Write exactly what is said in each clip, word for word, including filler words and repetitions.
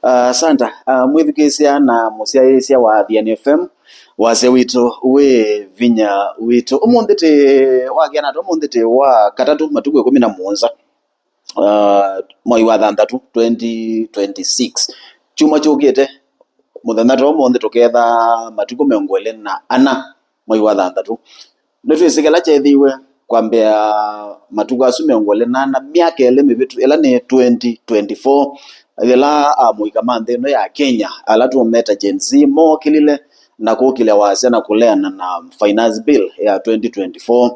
Ah, asante. Ah, mwĩthukĩĩsya na mũsyaĩĩsya wa Athiani F M, wasya witũ wĩ vinya witũ. Ũmũnthĩ tĩ wa kĩana, ũmũnthĩ tĩ wa katatũ, matukũ ĩkũmi na mũonza, ah, mwai wa thanthatũ, twenty twenty-six. Kyumwa kyũkĩte, mũthenya ta ũmũnthĩ, tũketha matukũ mĩongo ĩlĩ na ana mwai wa thanthatũ. Nĩtwĩsĩ kĩla kyethĩiwe kwambĩa matukũ asu mĩongo ĩlĩ na ana, myaka ĩlĩ mĩvĩtu, ĩla nĩ twenty twenty-four, yĩla amũika ma nthĩ ĩno ya Kenya, ala tũũmeta Gen Z, mookĩlile na kũkĩlya wasya na kũleana na finance bill ya twenty twenty-four.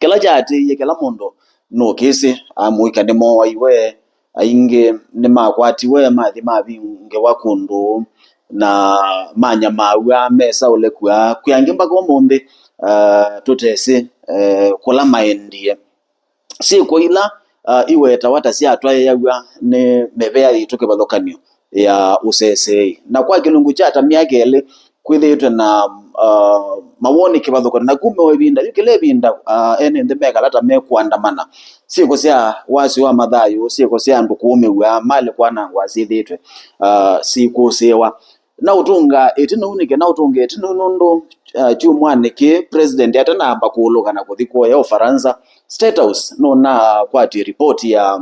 Kĩla kyaatĩĩie kĩla mũndũ nũkĩsĩ, amũika nĩmowaiwe, aingĩ nĩmakwatiwe, mathi mavingĩwa kũndũ, na manyamaaw'a, mesaũle kũa, kwĩ angĩ mpaka ũmũnthĩ, ah, tũtesĩ, eh, kũla maendie. Syĩko ila, ah, iwetawa ta syatwaĩaw'a nĩ mĩvĩa yitũ kĩvathũkany'o ya ũseseei. Na kwa kĩlungu kya ta myaka ĩlĩ, kwĩthĩĩtwe na, ah, mawoni kĩvathũkany'o, na kuma o ĩvinda yu kĩla ĩvinda, ah, ene nthĩ mekala ta mekũandamana. Syĩko sya wasyo wa mathayũ, syĩko sya andũ kũũmĩw'a, malĩ kwanangwa syĩthĩĩtwe, ah, sikũsĩĩwa. Na ũtũnga ĩtina ũu nĩkĩ? Na ũtũnga ĩtina ũu nũndũ, ah, kyumwanĩ kĩĩ, president atanamba kũũlũka na kũthi kũya Ũfaransa, State House nũnakwatie ripoti ya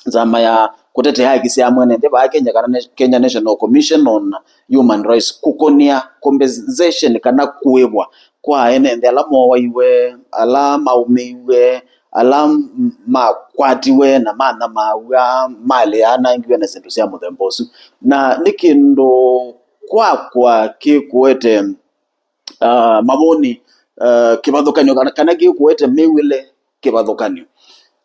nzama ya kũtetea haki sya mwene nthĩ vaa Kenya, kana ne-, Kenya National Commission on Human Rights, kũkũnĩa compensation kana kũĩvwa kwa ene nthĩ ala mowaiwe, ala maũmĩiwe, ala m-, makwatiwe na manyamaaw'a, malĩ yaanangiwe na syĩndũ sya mũthemba ũsu. Na nĩ kĩndũ kwakwa kĩkũete ah, mawoni, ah, kĩvathũkany'o kana, kana kĩkũete mĩw'ĩle kĩvathũkany'o.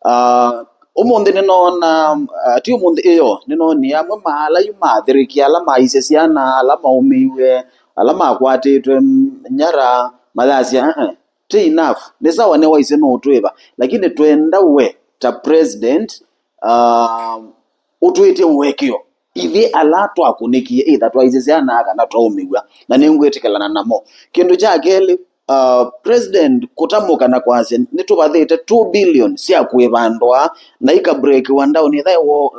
Ah, ũmũnthĩ nĩnoona, ah, ti ũmũnthĩ, ĩyo, nĩnoonie amwe ma ala yu maathĩrĩkie, ala maisye syana, ala maũmĩiwe, ala makwatĩtwe, mm, nyara, mayasya, "Eh, eh, ti enough. Nĩ sawa, nĩwaisye nũũtwĩva, lakini twenda we ta president, ah, ũtwĩtye ũekeo ithyĩ ala twakũnĩkie, ĩtha twaisye syana kana twaũmĩw'a, na nĩngwĩtĩkĩlana namo." Kĩndũ kya kelĩ, uh, president kũtamũka na kwasya, "Nĩtũvathĩte two billion sya kũĩva andũ aa, na ikabreakiwa down, ĩtha wo-,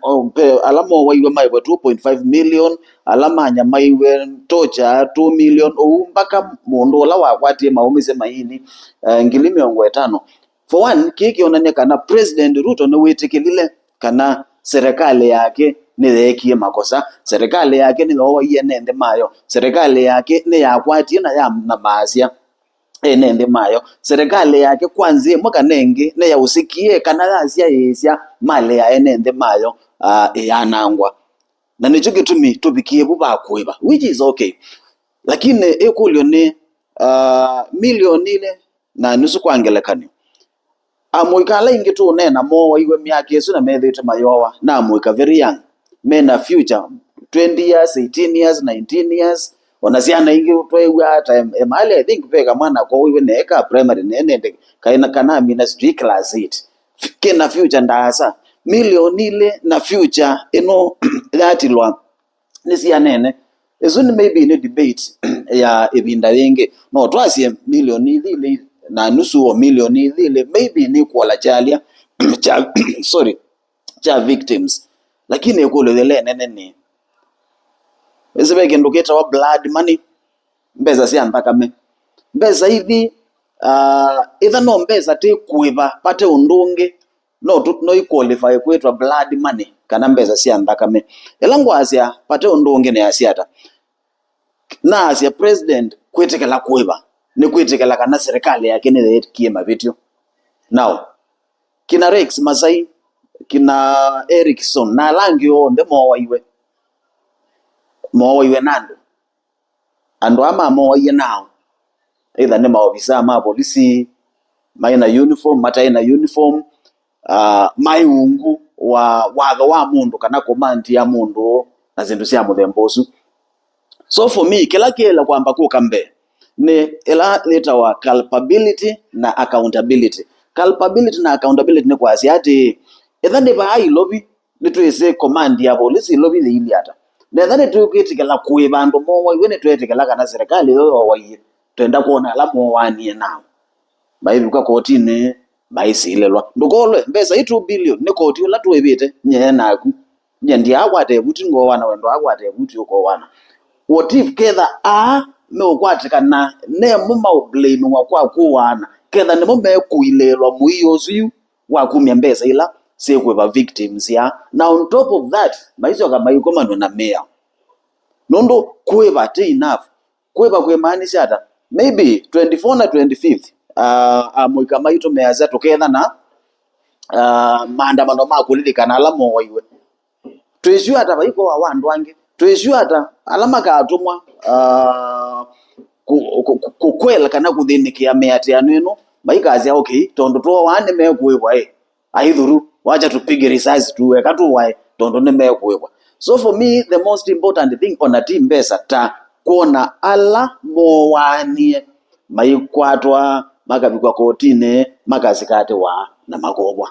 o, pe-, ala mowaiwe maĩvwe two point five million, ala manyamaiwe, torture, two million, ũu mpaka mũndũ ũla wakwatie maũmĩsye maini, eh, ngili mĩongo ĩtano." For one, kĩĩ kĩonany'a kana President Ruto nĩwĩtĩkĩlile kana serikali yake nĩyeekie makosa, serikali yake nĩyooaie ene nthĩ mayo, serikali yake nĩyakwatie na yanamaasya ene nthĩ mayo, serikali yake kwa nzĩa ĩmwe kana ĩngĩ nĩyaũsĩkie kana yasyaĩĩsya malĩ ya ene nthĩ mayo, ah, ĩyanangwa. Na nĩkyo kĩtumi tũvikie vu va kũĩva, which is okay. Lakini ĩkũlyo nĩ, ah, milioni ilĩ na nusu kwa ngelekany'o. Amũika ala aingĩ tũũneena mooaiwe myaka ĩsu na methĩĩtwe mayooa, na amũika very young, me na future, twenty years, eighteen years, nineteen years, o na syana ingĩ tweew'aa ta em-, emalĩ, I think ve kamwana kooiwe ne eka primary, ne nende kaĩ na kana amina sijui class eight. Ke na future ndaasa, milioni ilĩ na future ĩno yatilwa nĩ syana ene. Ĩsu nĩ maybe nĩ debate ya ĩvinda yĩngĩ. No twasye milioni ilĩ na nusu o milioni ilĩ, maybe nĩ kũola kyalya kya, sorry, kya victims. Lakini ĩkũlyo yĩla ĩnene nĩ, ĩsĩ ve kĩndũ kĩtawa blood money, mbesa sya nthakame. Mbesa ithi, ah, ĩtha no mbesa ti kũĩva vate ũndũ ũngĩ, no tũ-, no iqualify kwĩtwa blood money, kana mbesa sya nthakame. Ĩla ngwasya vate ũndũ ũngĩ nĩasya ata? Naasya president kwĩtĩkĩla kũĩva nĩ kwĩtĩkĩla kana serikali yake nĩyeekie mavĩtyo. Now, kina Rex Masai, kina Erickson, na ala angĩ onthe mooaiwe, mooaiwe na andũ. Andũ aa mamoaie nao, either nĩ maovisaa ma volisi, maĩ na uniform, mataĩ na uniform, ah, maĩ ungu wa watho wa mũndũ kana command ya mũndũ na syĩndũ sya mũthemba ũsu. So for me, kĩla kĩĩle kwamba kũka mbee nĩ ĩla yĩtawa culpability na accountability. Culpability na accountability nĩ kwasya atĩĩ, ĩtha nĩ vaa Ilovi, nĩtwĩsĩ command ya volisi Ilovi yĩilyĩ ata. Na ĩtha nĩtũkwĩtĩkĩla kũĩva andũ mooaiwe, nĩtweetĩkĩla kana serikali ĩyo yooaie, twenda kwona ala mooanie nao maivika kotinĩ, maisilĩlwa. Ndũkolwe, mbesa ii two billion nĩ koti ũla tũĩvĩte nyie naku. Nyie ndiakwata ĩvuti ngooana, we ndwakwata ĩvuti ũkooana. What if ketha aa meũkwatĩkana nemo maũblamewa kwa kũaana, ketha nĩmo mekũilĩĩlwa mũio ũsu yu wa kumya mbesa ila syĩkũĩva victims aa, na on top of that maisyoka maikomanw'a na mĩao? Nũndũ kũĩva ti enough. Kũĩva kwĩmaanisya ata? Maybe twenty-four na twenty-fifth, uh, amũika maitũ measya tũkethana, uh, maandamano ma kũlilikana ala mooaiwe. Twĩsyu ata vaikooawa andũ angĩ? Twĩsyu ata ala makatũmwa, uh, kũ- kũ- kũ- kũkwela kana kũthĩnĩkĩa mĩatĩano ĩno maikasya, okay, tondũ twoaa nĩmekũĩvwa ĩ, aithuru, wacha tupige risasi tu, eka tũwae tondũ nĩmekũĩvwa. So for me, the most important thing ona ti mbesa ta kwona ala mooanie maikwatwa, makavikwa kotinĩ, makasikatĩwa na makovwa.